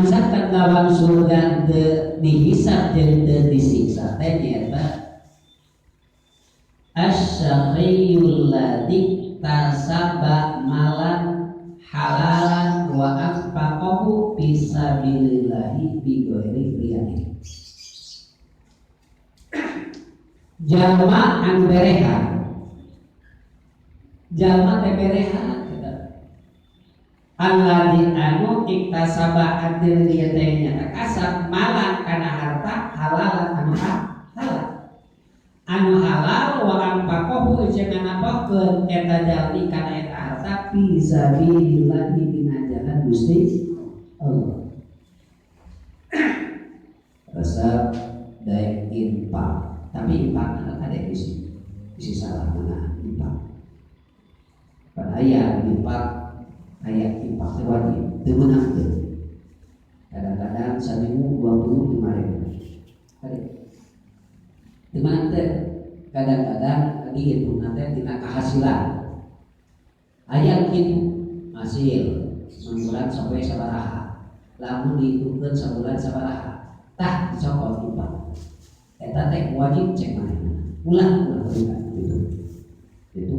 sangkan lawang surga teu dihisab jeung teu disiksa teh nyaeta asy-syakhiyul ladzi tasaba malan halalan wa anfaqahu fi sabilillahi bi ghairi riyain. Jalma anu berehan, jalma teh berehan alladzi anu iktasaba adil ieu teh nyata kasab malan kana harta halalan anu halal anu halal wa anfaqahu jeung nganapakeun eta jalmi kana eta harta fi sabilillah dina jalan Gusti Allah. Resep daek infak, tapi infak ada bisi bisi salah mana infak. Pada aya infak, aya infak teh wajib teu meunang teu. Kadang-kadang saminggu 25.000. Kade. Teu meunang teu. Kadang-kadang dihitungna teh tina kahasilan. Aya kitu hasil sabulan sampai sabaraha. Lamun dihitungkeun sabulan sabaraha, tah dicokot infak. Eta teh wajib cek manehna. Ulah ulah gitu. Itu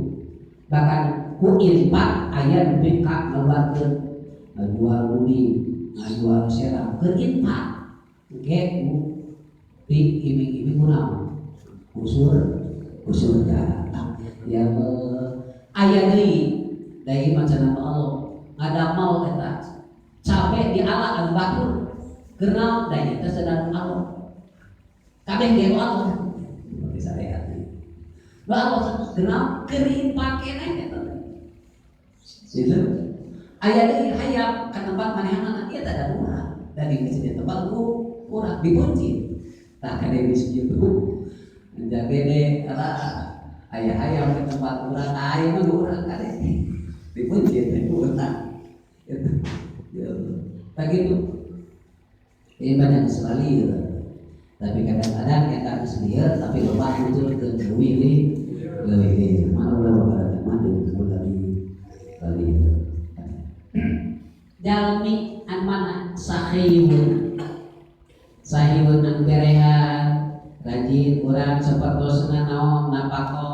bahkan ku infak aya nepi ka ngaluarkeun ngajual budi, ngajual serang keur infak. Engke ku diiming-iming kunaon? Usur surga. Ya aya deui da ieu mah cenah Allah ngadamel eta cabe di ala anu batur keur naon da ieu teh sedang Allah. Kabeh ge Allah. Seperti syariat. Ba Allah kenal keur infak keneh eta teh. Itu aya deui hayam ka tempat manehanana ieu teh ada urang. Da di masjid tempat urang dikunci. Tah kade geus kitu. Jagede ala aya hayam di tempat urang, aya mah urang kade. Dikunci teh urang. Itu. Ya Allah. Tah gitu. Ini banyak sekali gitu. Tapi kadang-kadang eta geus lieur tapi loba nuturkeun leuwih leuwih lieur. Mana ulah loba mah deui ulah di kali. Jalmi an mana sahiyun. Sahiyun an berehan rajin urang sapertosna naon napako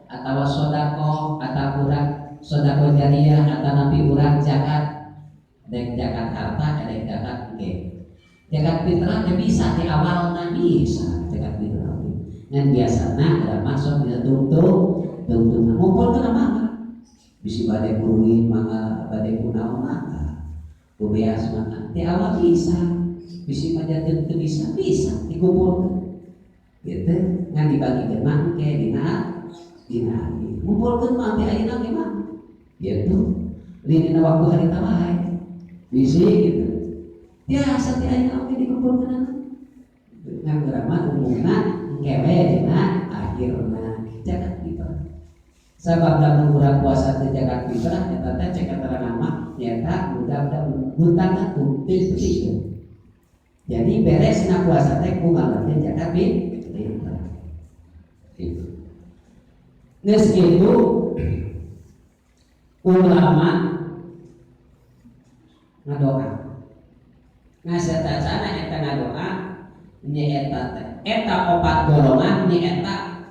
atawa sodako atau urang sodako jariah atau napi urang zakat dek zakat harta dek zakat ge zakat fitrah teh bisa di awalna bisa zakat fitrah ngan biasana ada masuk dina tungtung tungtung ngumpulkeun mangga bisi bade kurungin mangga bade kunaon mangga ku beas mangga di awal bisa bisi majakeun teu bisa bisa dikumpulkeun gitu ngan dibagikeun mah engke dina dina ngumpulkeun mah ti ayeuna ge mah gitu lindina waktu harita wae bisi gitu biasa ti ayeuna oge dikumpulkeun ngan urang mah umumna engke we dina akhirna zakat fitrah. Sabab lamun urang puasa teu zakat fitrah eta teh cek keterangan mah nyata budak-budak hutang teu teu. Jadi beresna puasa teh ku ngaluarkeun zakat fitrah. Gitu. Geus kitu ulama ngadoa. Ngasatacana eta ngadoa nyaeta teh eta opat golongan nyaeta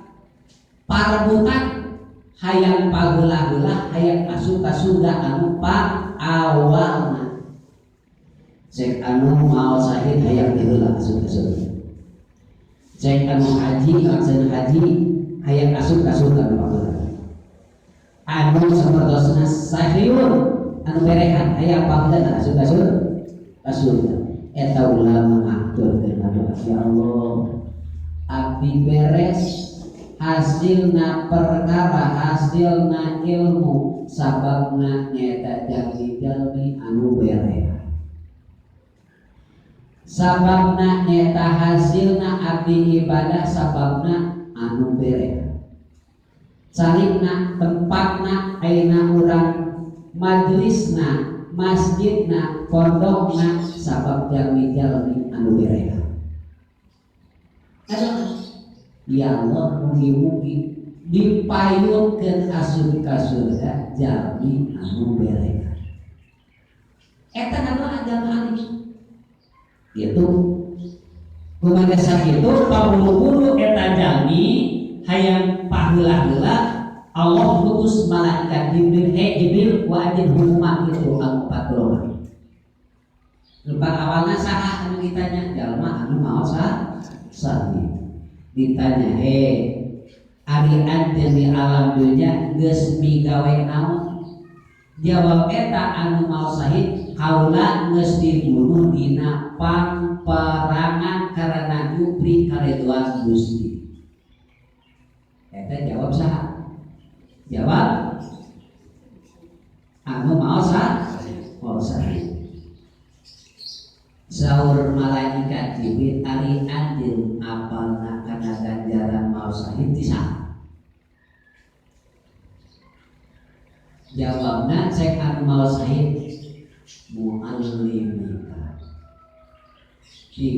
parebutan hayang paheula-heula hayang asup ka surga anu awalna. Cek anu maot syahid hayang heula asup ka surga. Cek anu haji laksana haji hayang asup ka surga anu paheula. Anu sapertosna sahiyun anu berehan hayang paheula asup ka surga. Ka surga. Eta ulama ngaturkeun doa, ya Allah abdi beres hasilna perkara hasilna ilmu sababna nyaeta jalmi-jalmi anu berehan. Sababna nyaeta hasilna abdi ibadah sababna anu berehan. Carina tempatna ayeuna urang majelisna masjidna pondokna sabab jalmi-jalmi anu berehan. Ya Allah mugi-mugi dipayunkeun asup ka surga jalmi anu berehan. Eta ngadoa jalma alim. Gitu. Kumaha sakitu paburu-buru eta jalmi hayang paheula-heula Allah putus malaikat Jibril, "He Jibril, wa anjeun hukuman itu anu empat golongan." Lupa awalnya saha anu ditanya? Jalma anu maot sahid. Ditanya, "He, ari anjeun di alam dunya geus migawe naon?" Jawab eta anu maot sahid, "Kaula geus dibunuh dina pangperangan karena nyupri karidhoan Gusti." Eta jawab saha? Jawab anu maot maot sahid. Saur malaikat Jibril, "Ari anjeun apalna kana ganjaran maot sahid ti saha?" Jawabna cek anu maot sahid, "Muallimika," di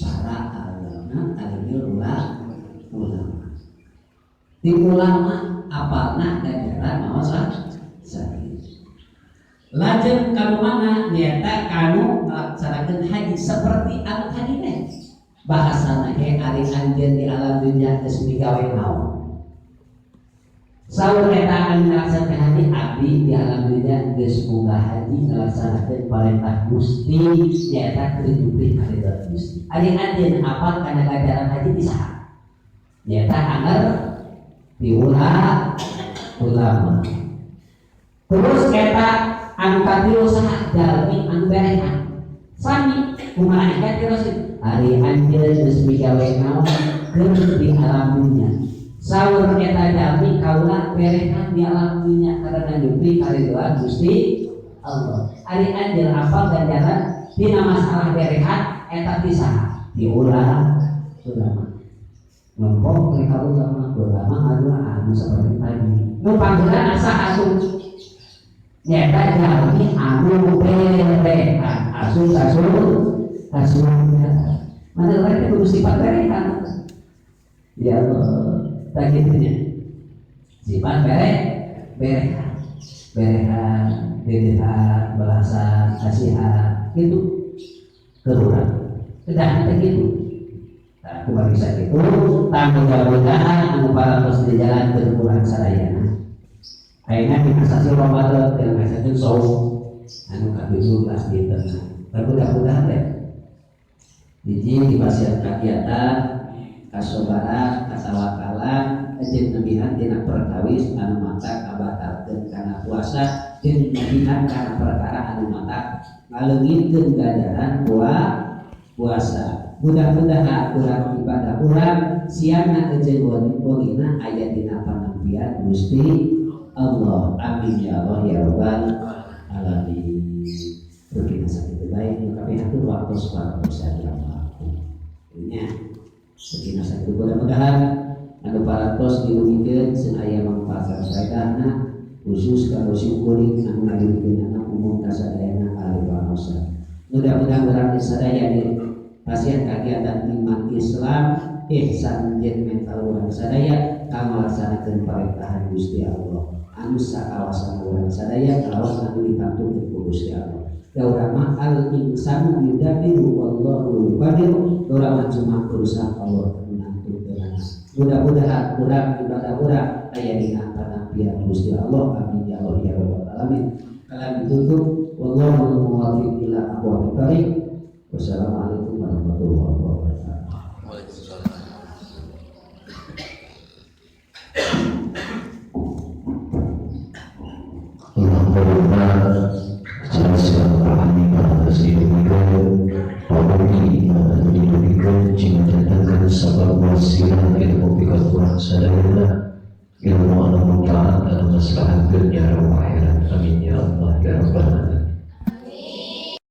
para alama alimil ulama, di ulama apalna ganjaran maot sahid. Lajeng kanu mana? Nyata kanu melaksanakan haji seperti anu tadi teh bahasana, "He, ari anjeun di alam dunya geus migawe naon?" Saur eta anu melaksanakan haji, "Abdi di alam dunya geus munggah haji ngalaksanakeun parentah Gusti, nyaeta keur nyupri karidhoan Gusti." "Ari anjeun apal kana ganjaran haji ti saha?" Nyaeta anger di ulama. Terus eta anu katilu saha? Jalmi anu berehan. Sami ku malaikat terus, "Ari anjeun geus migawe naon keur di alam dunya?" Saur eta jalmi, "Kaula berehan di alam dunya karena nyupri karidhoan Gusti Allah." "Ari anjeun apal ganjaran dina masalah berehan eta ti saha?" Di ulama. Ngomong mereka ulama, ulama adalah anu seperti tadi. Nu panggilan asa asup nyata jalmi anu berehan, asup asup asup. Mana mereka kudu sifat berehan. Ya Allah, tak gitunya. Sifat berehan, berehan, berehan, belasan, kasihan, itu keluar. Tidak hanya gitu. Nah, aku bagi itu, mudah-mudahan anu parantos di jalan berkurang sadayana. Ayeuna dina sasi Ramadan jeung ngasakeun saum anu ka-17 dinten. Mudah-mudahan teh hiji di pasien kegiatan kasobaran, katawakalan, jeung nebihan tina perkawis anu matak ngabatalkeun kana puasa, jeung nebihan kana perkara anu matak ngaleungitkeun ganjaran puasa. Mudah-mudahan urang ibadah urang siangna jeung wengina aya dina panampian Gusti Allah. Amin ya Allah ya Rabbal alamin. Rupina sakitu bae nu kapihatur waktu saja nya. Rupina sakitu, mudah-mudahan anu parantos dilugikeun sing aya manfaat faedahna, khusus ka sim kuring anu ngadugikeun umum ka sadayana ahli bangsa. Mudah-mudahan urang sadaya di pasien kegiatan iman Islam ihsan jeung mental urang sadaya kanggo ngalaksanakeun parentahan Gusti Allah anu sakawasan urang sadaya kalawan anu ditantukeun ku Gusti Allah. Da urang mah al insanu yudabiru wallahu yuqadiru, urang mah cuma berusaha, Allah anu nantukeun. Mudah-mudahan urang ibadah urang aya dina panampian Gusti Allah. Amin ya Allah ya Rabbal alamin. Kalam ditutup, wallahu muwaffiq ila aqwamit thariq. Wassalamualaikum warahmatullahi wabarakatuh. Waalaikumsalam. Alhamdulillah, silaturahmi parantos didugikeun, pamugi anu didugikeun cing jantenkeun sabab wasilah ilmu pikeun urang sadayana, ilmu anu manfaat, anu maslahatkeun dunya akhirat. Amin ya Allah ya Rabbal alamin.